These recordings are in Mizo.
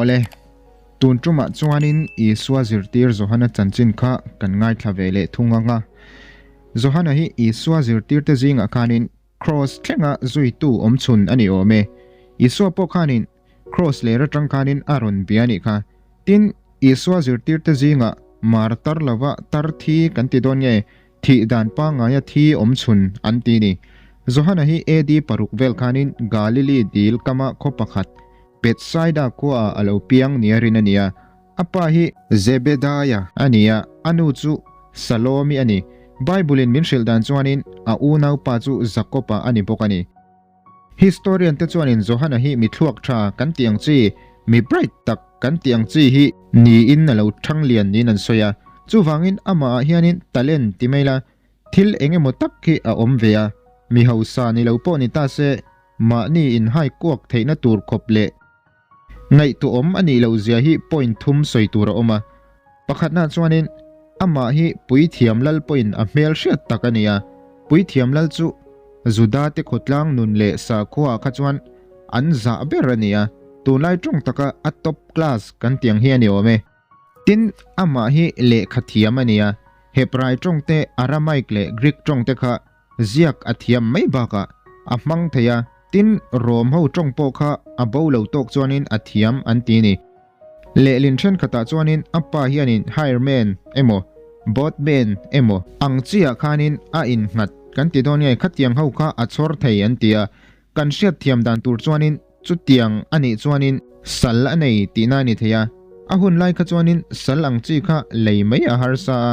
Awle, tun tumah chuanin Isua zirtir Johana chanchin kha kan ngaithla ve leh thung ang a. Johana hi Isua zirtirte zingah khanin Kraws thlenga zuitu awmchhun a ni awm e. Isua pawh khanin Kraws ler atang khanin a rawn bia a nih kha. Tin, Isua zirtirte zingah mar tar lova tar thi kan ti dawn nge, thih dan pangngaia thi awmchhun an ti ni. Johana hi AD paruk vel khanin Galili dil kama khaw pakhat, Bethsaida khuaah a lo piang nia rin a ni a. A pa hi Zebedaia a ni a, a nu chu Salomi a ni. Bible-in min hrilh dan chuanin a unaupa chu Jakob-a a ni bawk a ni. Historian te chuanin Johana hi mi thluak tha kan tih ang chi, mi bright tak kan tih ang chi hi niin a lo thang lian niin an sawi a. Chuvangin amahah hianin talent ti mai la, thil eng emaw tak hi a awm ve a, mi hausa ni lo pawh ni ta se, mahni inhai kuak theihna tur khawp leh Ngaihtuahawm a nih loh zia hi point thum sawi tur a awm a. Pakhatna chuanin amah hi Puithiam Lal pawhin a hmel hriat tak a ni a. Puithiam Lal chu Juda te khawtlang nun leh sakhua ah kha chuan an zah ber a ni a, tunlai tawng taka a top class kan tih ang hi a ni awm e. Tin, amah hi lehkha thiam a ni a, Hebrai tawng te, Aramaic leh Greek tawng te kha Ziak a thiam mai bakah a hmang thei a, tin Rom ho tawng pawh kha a bo lo tawk chuanin a thiam an ti ni. Lehlin thenkhatah chuanin a pa hianin hireman emaw boatman emaw ang chiah khanin a innghat kan ti dawn nge khatiang ho kha a chhawr thei an ti a, kan hriat thiam dan tur chuanin chutiang a nih chuanin sal a nei tihna a ni thei a, a hun lai kha chuanin sal ang chi kha lei mai a harsa a,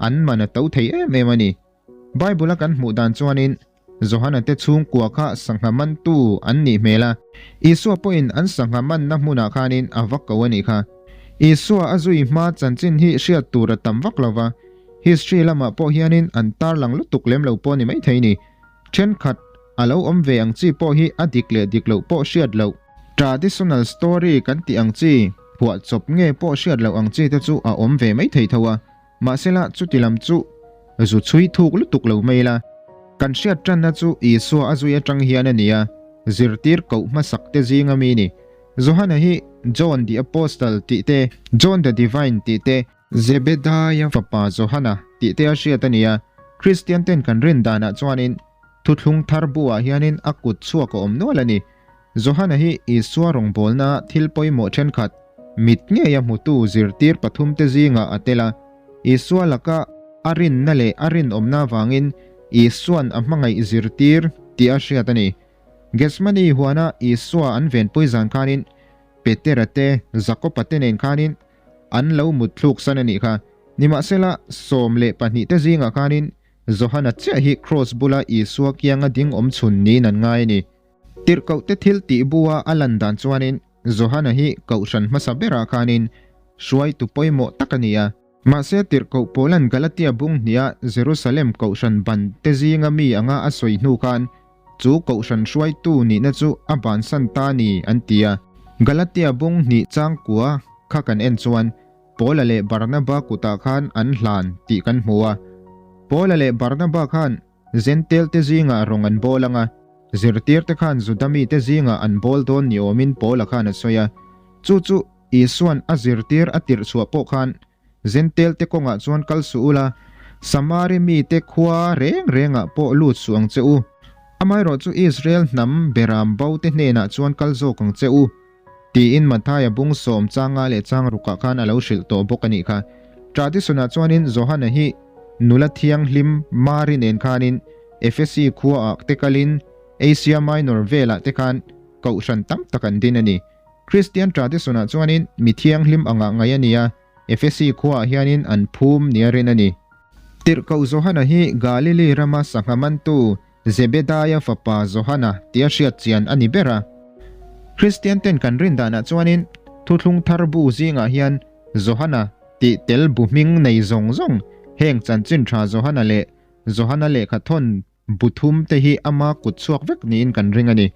an man a to thei em em a ni. Bible-a kan hmuh dan chuanin Johana te chhungkua kha sangha mantu an nih hmel a, Isua pawhin an sangha manna hmunah khanin a va ko a nih kha. Isua a zui hma chanchin hi hriat tur a tam vak lo va, history lamah pawh hianin an tarlang lutuk lem lo pawh ni maithei ni. Thenkhat a lo awm ve ang chi pawh hi a dik leh dik loh pawh hriat loh. Traditional story kan tih ang chi, phuahchawp nge pawh hriat loh ang chi te chu a awm ve maithei tho a. Mahsela chuti lam chu zu chhui thuk lutuk lo mai ila. Kan hriat tanna chu Isua a zui atang hian a ni a, zirtir koh hmasak te zinga mi ni. Johana hi John the Apostle tih te, John the Divine tih te, Zebediah fapa Johana tih te a hriat a ni a, Kristian ten kan rin danah chuanin Thuthlung thar buah hianin a kut chhuak a awm nual a ni. Johana hi Isua rawngbawlna thil pawimawh thenkhat mit ngeia hmutu zirtir pathumte zingah a tel a. Isua laka a rinna leh a rinawmna avangin Isua'n a hmangaih zirtir tih a hriat a ni. Gethsemane huana Isua an venpui zan khanin Petera te, Jakoba te nen khanin an lo mutthluk san a nih kha. Nimahsela, 12 te zingah khanin Johana chiah hi kraws bula Isua kianga ding awm chhun niin an ngai a ni. Tirhkohte thil tih bua a lan dan chuanin Johana hi kohhran hmasa berah khanin hruaitu pawimawh tak a ni a. Mahse tirhkoh Paula'n Galatia bung hniha Jerusalem kohhran ban te zinga mi anga a sawi hnu khan chu kohhran hruaitu nihna chu a bansan ta ni an ti a. Galatia bung hnih changkua kha kan en chuan Paula leh Barnaba kutah khan an hlan tih kan hmu a. Paula leh Barnaba khan Zentail te zingah rawng an bawl ang a, zirtir te khan Juda mite zingah an bawl dawn ni awmin Paula khan a sawi a. Chu chu Isua'n a zirtir a tirh chhuah pawh khan Zentail te kawngah chuan kal suh ula, Samari mite khua reng rengah pawh lut suh ang che u. Amaherawhchu Israel hnam beram bo te hnenah chuan kal zawk ang che u. Tiin Mathaia bung sawm changa leh chang rukah khan a lo hrilh tawh bawk a nih kha. Tradition-ah chuanin Johana hi nula thianghlim Mari nen khanin Ephesi khuaah te kalin Asia Minor velah te khan kohhran tam tak an din a ni. Kristian tradition-ah chuanin mi thianghlim angah ngaih a ni a, Ephesi khuaah hianin an phum nia rin a ni. Tirhkoh Johana hi Galili rama sangha mantu Zebedaia fapa Johana tia hriat chian a ni ber a. Kristian ten kan rin danah chuanin Thuthlung Thar bu zingah hian Johana tih tel bu hming nei zawng zawng heng chanchin tha Johana leh Johana lehkha thawn bu thum te hi ama kut chhuak vek niin kan ring a ni.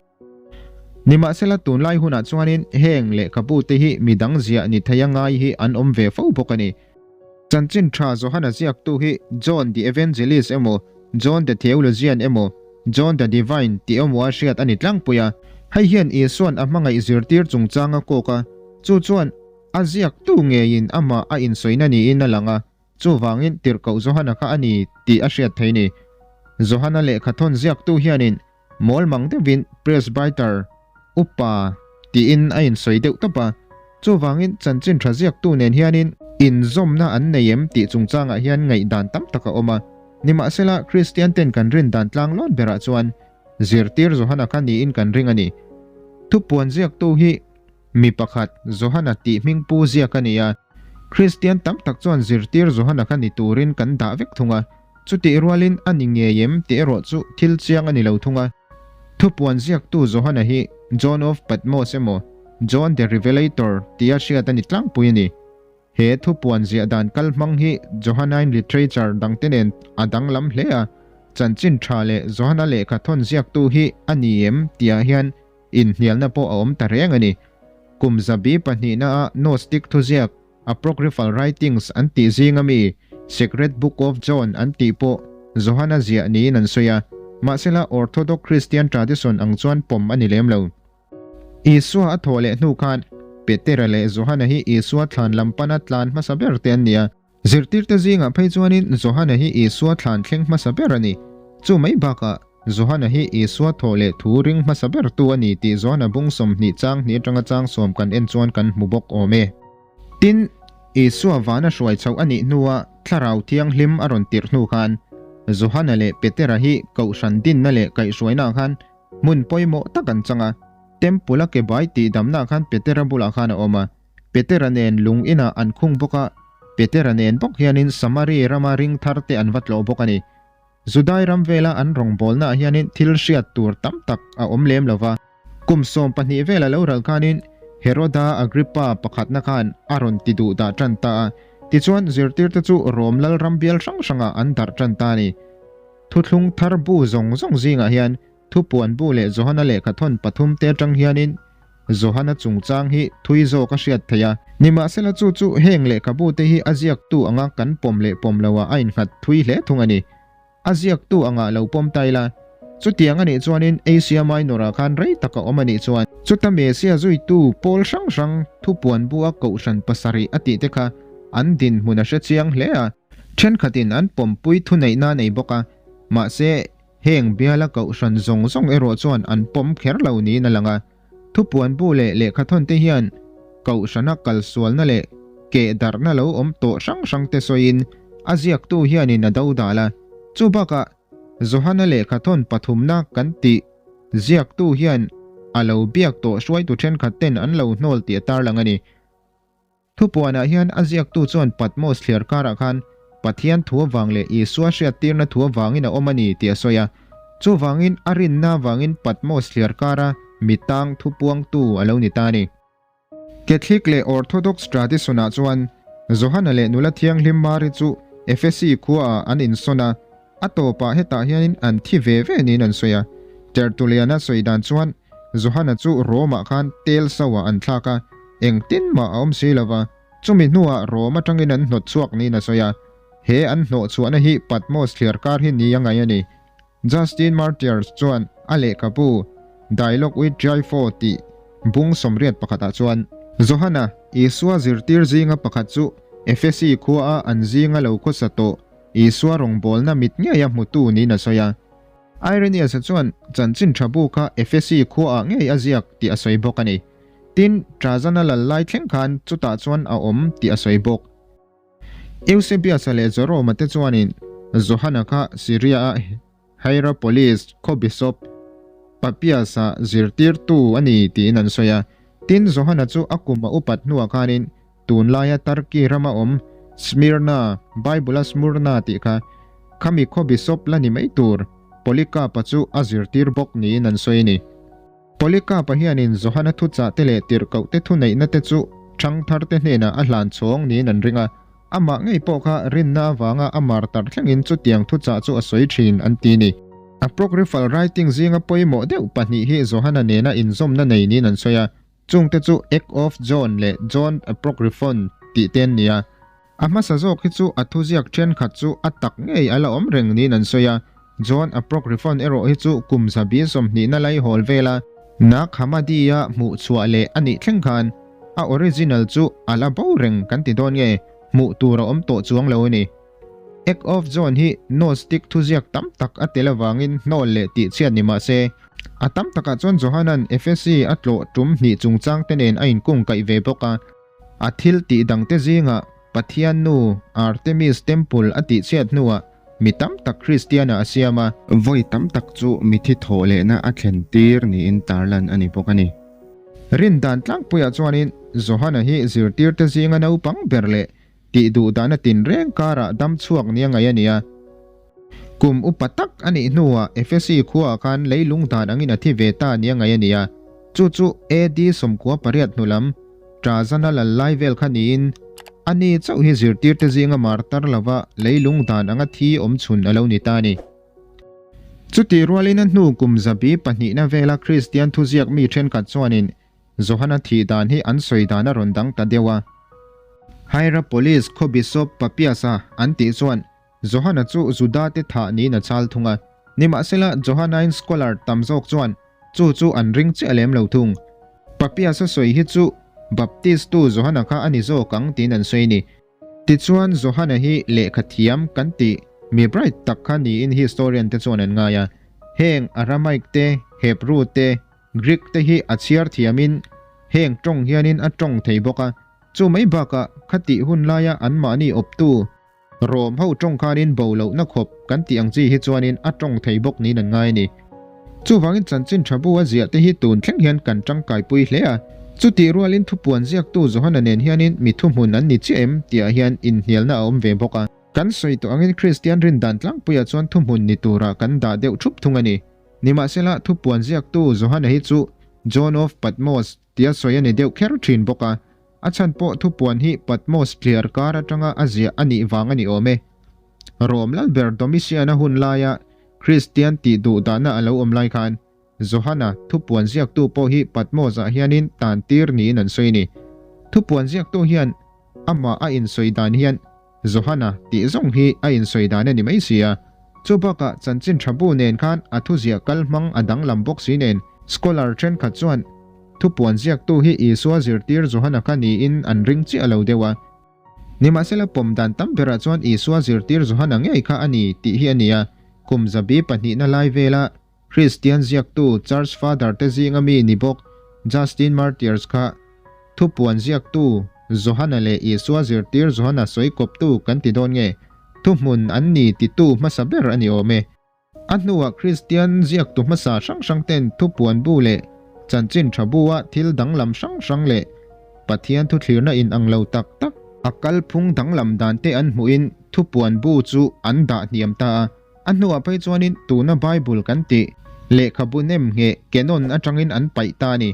Nimahsela tunlai hunah chuanin heng lehkhabu te hi midang ziah ni thei a ngai hi an awm ve fo bawk a ni. Chanchin tha Johana ziaktu hi John the Evangelist emaw, John the Theologian emaw, John the Divine tih emaw a hriat a ni tlangpui a. Hei hian Isua'n a hmangaih zirtir chungchang a kawk a. Chu chuan a ziaktu ngeiin amah a insawina niin a lang a, chuvangin tirhkoh Johana kha a ni tih a hriat thei ni. Johana lehkhathawn ziaktu hianin mawl mang deuhin Presbyter, upa, tiin a insawi deuh tawp a, chuvangin chanchin tha ziaktu nen hianin inzawmna an nei em tih chungchangah hian ngaihdan tam tak a awm a. Nimahsela, Kristian ten kan rin dan tlanglawn berah chuan zirtir Johana kha niin kan ring a ni. Thupuan ziaktu hi Mi pakhat, Johana tih hming pu ziak a ni a. Kristian tam tak chuan zirtir Johana kha ni turin kan dah vek thung a. Chutih rualin a ni ngei em tih erawh chu thil chiang a ni lo thung a. Thupuan ziaktu Johana hi John of Patmos emaw John the Revelator tia hriat a ni tlangpui a ni. He thupuan ziah dan kal hmang hi Johannine literature dangte nen a danglam hle a, chanchin tha leh Johana lehkha thawn ziaktu hi a ni em tihah hian Inhnialna pawh a awm ta reng a ni. Kum zabi pahnihna-a Gnostic thuziak Apocryphal Writings an tih zinga mi Secret Book of John an tih pawh Johana ziah niin an sawi a, mahsela Orthodox Christian tradition ang chuan pawm a ni lem lo. Isua a thawh leh hnu khan Petera leh Johana hi Isua thlan lam pana tlan hmasa ber te an ni a. Zirtirte zingah phei chuanin Johana hi Isua thlan thleng hmasa ber a ni. Chu mai bakah, Johana hi Isua thawh leh thu ring hmasa bertu a ni tih Johana bung 20 chang hnih atanga chang sawm kan en chuan kan hmu bawk awm e. Tin, Isua vana hruai chhoh a nih hnua Thlarau Thianghlim a rawn tirh hnu khan, Johana leh Petera hi Kohhran dinna leh kaihhruainaah khan hmun pawimawh tak an chang a. Temple-a ke bai tihdamnaah khan Petera bulah khan a awm a. Petera nen lung inah an khung bawk a, Petera nen bawk hianin Samari rama ring thar te an va tlawh bawk a ni. Judai ram vela an rawngbawlnaah hianin thil hriat tur tam tak a awm lem lo va. Kum 12 vela lo ral khanin Heroda Agrippa pakhatna khan a rawn ti duh dah tan ta a, tichuan zirtirte chu Rom lal ram bial hrang hrangah an darh tan ta a ni. Thuthlung thar bu zawng zawng zingah hian Thupuan bu leh Johana lehkhathawn pathum te atang hianin Johana chungchang hi thui zawk a hriat theih a. Nimahsela chu chu heng lehkhabu te hi a ziaktu anga kan pawm leh pawm loah a innghat thui hle thung a ni. A ziaktu angah lo pawm ta ila, chutiang a nih chuanin Asia Minor-ah khan rei tak a awm a nih chuan, chuta Mesia zuitu pawl hrang hrang thupuan bu a kohhran pasarih a tih te kha an dinhmun a hre chiang hle a. Thenkhatin an pawmpui thuneihna a nei bawk a, mahse, Heng biala kohhran zawng zawng erawh chuan an pawm kher lo niin a lang a, thupuan bu leh lehkhathawn te hian kohhrana kalsualna leh kehdarhna lo awm tawh hrang hrang te sawiin a ziaktu hianin a do dal a. Chu bakah Johana lehkhathawn pathumna kan tih ziaktu hian a lo biak tawh hruaitu thenkhat ten an lo hnawl tih a tarlang a ni. Thupuanah hian a ziaktu chuan Patmos thliar karah khan Pathian thu avang leh Isua hriattirna thu avangin a awm a ni tih a sawi a. Chuvangin a rinna avangin Patmos thliar kara mi tang thupuangtu a lo ni ta a ni. Catholic leh Orthodox tradition-ah chuan Johana leh nula thianghlim Mari chu Ephesi khuaah an insawn a, A tawpah hetah hianin an thi ve ve niin an sawi a. Tertullian-a sawi dan chuan Johana chu Rome-ah khan tel sauah an thlak a, engtin mah a awm si lo va, chumi hnuah Rome atangin an hnawt chhuak niin a sawi a. He an hnawh chhuahna hi Patmos thliar kar hi ni a ngaih a ni. Justin Martyr chuan a lehkhabu Dialogue with Trypho tih bung 81 pakhatah chuan, Johana, Isua zirtir zinga pakhat chu Ephesi khuaa an zinga lo khawsa tawh Isua rawngbawlna mit ngeia hmutu niin a sawi a. Irenaeus-a chuan chanchin tha bu kha Ephesi khuaah ngei a ziak tih a sawi bawk a ni. Tin, Trajan-a lal lai thleng khan chutah chuan a awm tih a sawi bawk. Eusebius-a leh Jerome-a te chuanin Johana kha Syria-a Hierapolis khaw bishop Papias-a zirtirtu a ni tiin an sawi a. Tin, Johana chu a kum a upat hnuah khanin Tunlaia Turkey rama awm Smyrna, Bible-a Smurna tih kha, khami khaw bishop la ni mai tur Polycarp-a chu a zirtir bawk niin an sawi a ni. Polycarp-a hianin Johana thuchah te leh tirhkoh te thuneihna te chu ṭhangthar te hnenah a hlan chhawng niin an ring a, amah ngei pawh kha rinna avanga a martar thlengin chutiang thuchah chu a sawi ṭhin an ti a ni. Apocryphal writing zinga pawimawh deuh pahnih hi Johana nena inzawmna nei niin an sawi a. Chungte chu Act of John leh John Apocryphon tih te an ni a. A hmasa zawk hi chu a thuziak thenkhat chu a tak ngei a la awm reng niin an sawi a. John Apocryphon erawh hi chu kum zabi sawmhnihna lai hawl vela Nag Hammadi-a hmuh chhuah leh a nih thleng khan a original chu a la bo reng kan ti dawn nge, hmuh tur a awm tawh chuang lo a ni. Act of John hi Gnostic thuziak tam tak a tel avangin hnawl leh tihchhiat ni mah se, a tam takah chuan Johana'n Ephesi a tlawh tum hnih chungchang te nen a inkungkaih ve bawk a. A thil tih dangte zingah Pathian nu Artemis Temple a tihchhiat hnuah mi tam tak Kristianah a siam a. Vawi tam tak chu mithi thawh lehna a thlen tir niin tarlan a ni bawk a ni. Rindan tlangpuiah chuanin Johana hi zirtirte zinga naupang ber leh tih duh dahna tinreng karah dam chhuak nia ngaih a ni a. Kum upa tak a nih hnuah Ephesi khuaah khan leilung dan angin a thi ve ta nia ngaih a ni a. Chu chu AD 18 hnu lam Trajana lal lai vel kha niin a ni chauh hi zirtirte zinga martar lova leilung dan anga thi awm chhun a lo ni ta a ni. Chutih rualin a hnu kum zabi pahnihna vela Kristian thuziak mi thenkhat chuanin Johana thih dan hi an sawi dan a rawn dang ta deuh a. Hierapolis khaw Bishop Papias-a an tih chuan Johana chu Juda te thah niin a chal thung a. Nimahsela Johanain scholar tam zawk chuan chu chu an ring chiah lem lo thung. Papias-a sawi hi chu Baptist-tu Johana kha a ni zawk ang tiin an sawi a ni. Tichuan Johana hi lehkha thiam kan tih mi bright tak kha niin historian te chuan an ngai a. Heng Aramaic te, Hebrew te, Greek te hi a chhiar thiamin heng tawng hianin a tawng thei bawk a. Chu mai bakah khatih hun laia anmahni awptu Rom ho tawng khanin bo lohna khawp kan tih ang chi hi chuanin a tawng thei bawk niin an ngai a ni. Chuvangin chanchin tha bu a ziah te hi tun thleng hian kan tangkaipui hle a. Chutih rualin thupuan ziaktu Johana nen hianin mi thuhmun an ni chiah em tihah hian inhnialna a awm ve bawk a. Kan sawi tawh angin Kristian rindan tlangpuiah chuan thuhmun ni turah kan dah deuh thup thung a ni. Nimahsela thupuan ziaktu Johana hi chu John of Patmos tia sawi a ni deuh kher thin bawk a, a chhan pawh thupuan hi Patmos thliar kar atanga a ziah a nih vang a ni awm e. Rom Lalber Domitian-a hun laia Kristian tih duh dahna a lo awm lai khan Johana thupuan ziaktu pawh hi Patmos-ah hianin tan tir niin an sawi a ni. Thupuan ziaktu hian amah a insawi dan hian Johana tih zawng hi a insawi dan a ni mai si a. Chu bakah chanchin tha bu nen khan a thuziah kal hmang a danglam bawk si nen scholar thenkhat chuan thupuan ziaktu hi Isua zirtir Johana kha niin an ring chiah lo deuh a. Nimahsela pawm dan tam berah chuan Isua zirtir Johana ngei kha a ni tih hi a ni a. Kum zabi pahnihna lai vela Kristian ziaktu Church Father te zinga mi ni bawk Justin Martyrs kha thupuan ziaktu Johana leh Isua zirtir Johana sawi kawptu kan ti dawn nge? Thuhmun an ni titu hmasa ber a ni awm e. A hnuah Kristian ziaktu hmasa hrang hrang ten thupuan bu leh chanchin tha bu-a thil danglam hrang hrang leh Pathian thuthlirna inang lo tak tak a kalphung danglam dan te an hmuhin thupuan bu chu an dah hniam ta a. A hnuah phei chuanin tuna Bible kan tih lehkhabu nem ngheh Canon atangin an paih ta a ni.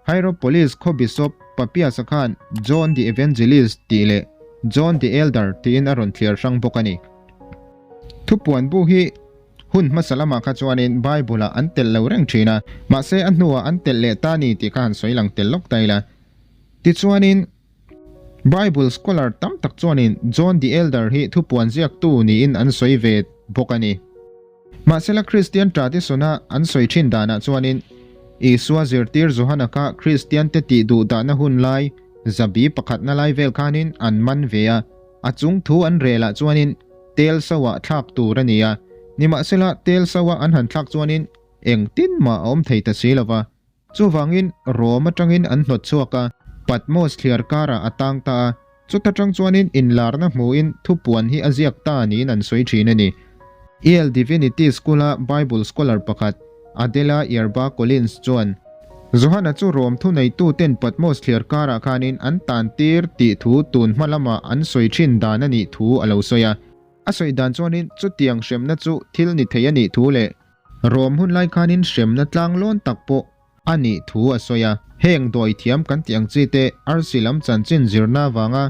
Hierapolis khaw Bishop Papias-a khan John the Evangelist tih leh John the Elder tiin a rawn thliar hrang bawk a ni. Thupuan bu hi hun hmasa lamah kha chuanin Bible-ah an telh lo reng thin a, mahse a hnuah an telh leh ta a ni tih kha han sawi lang tel lawk ta ila. Tichuanin. Bible scholar tam tak chuanin John the Elder hi thupuan ziaktu niin an sawi ve bawk a ni. Mahsela Kristian tradition-a an sawi thin danah chuanin Isua zirtir Johana kha Kristiante tih duh dahna hun lai zabi pakhatna lai vel khanin an man ve a, a chung thu an relah chuanin tel soah thlak tur a ni a. Nimahsela tel soa an han thlak chuanin engtin mah a awm thei ta si lova. Chuvangin Rom atangin an hnawt chhuak a, Patmos thliar karah a tang ta a, chuta tang chuanin inlarna hmuhin thupuan hi a ziak ta niin an sawi thin a ni. Yale Divinity School-a Bible scholar pakhat, Adela Yerba Collins chuan, Johana chu Rom thuneituten Patmos thliar karah khanin an tan tir tih thu tun hma lama an sawi thin dan a nih thu a lo sawi a. A sawi dan chuanin chutiang hremna chu thil ni thei a nih thu leh Rom hun lai khanin hremna tlang lawn tak pawh a nih thu a sawi a. Heng dawi thiam kan tih ang chi te, arsi lam chanchin zirna avanga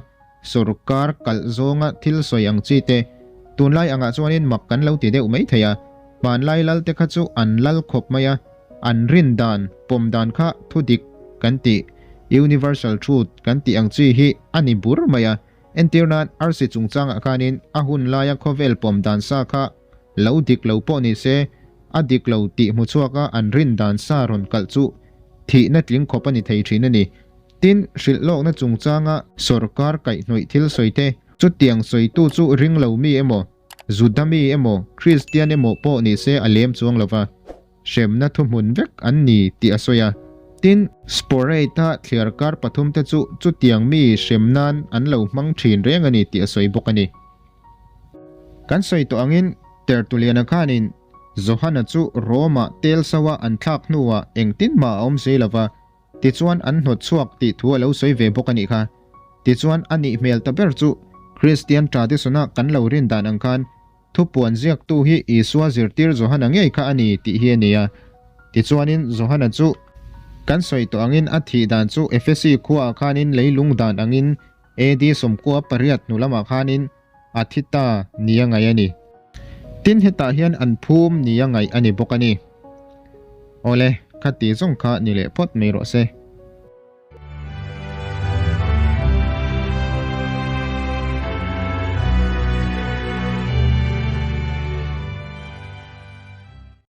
sawrkar kalh zawnga thil sawi ang chi te, tunlai angah chuanin mak kan lo ti deuh mai thei a. Hmanlai lal te kha chu an lal khawp mai a, an rin dan, pawm dan kha thu dik kan tih, universal truth kan tih ang chi hi a ni bur mai a. Entir nan arsi chungchangah khanin a hun laia khawvel pawm dan sa kha Lo dik lo pawh ni se, a dik lo tih hmu chhuak a an rin dan sa rawn kalh chu thihna tling khawp a ni thei thin a ni. Tin, hrilhlawkna chungchanga sawrkar kaihhnawih thil sawi te, chutiang sawitu chu ring lo mi emaw, Juda mi emaw, Kristian emaw pawh ni se a lem chuang lo va, hremna thuhmun vek an ni tih a sawi a. Tin, Sporate-a thliarkar pathumte chu chutiang mi hrem nan an lo hmang thin reng a ni tih a sawi bawk a ni. Kan sawi tawh angin Tertullian-a khanin Johana chu Rome-ah tel soa an thlak hnuah engtin mah a awm si lo va, Tichuan an hnawt chhuak tih thu a lo sawi ve bawk a nih kha. Tichuan a nih hmel ta ber chu Kristian tradition-a kan lo rin dan ang khan thupuan ziaktu hi Isua zirtir Johana ngei kha a ni tih hi a ni a. Tichuanin Johana chu kan sawi tawh angin a thih dan chu Efesi khuaah khanin leilung dan angin AD 18 hnu lamah khanin a thi ta nia ngaih a ni. Tin hetah hian an phum nia ngaih a ni bawk a ni. Awle, khati zawng kha ni leh phawt mai rawh se.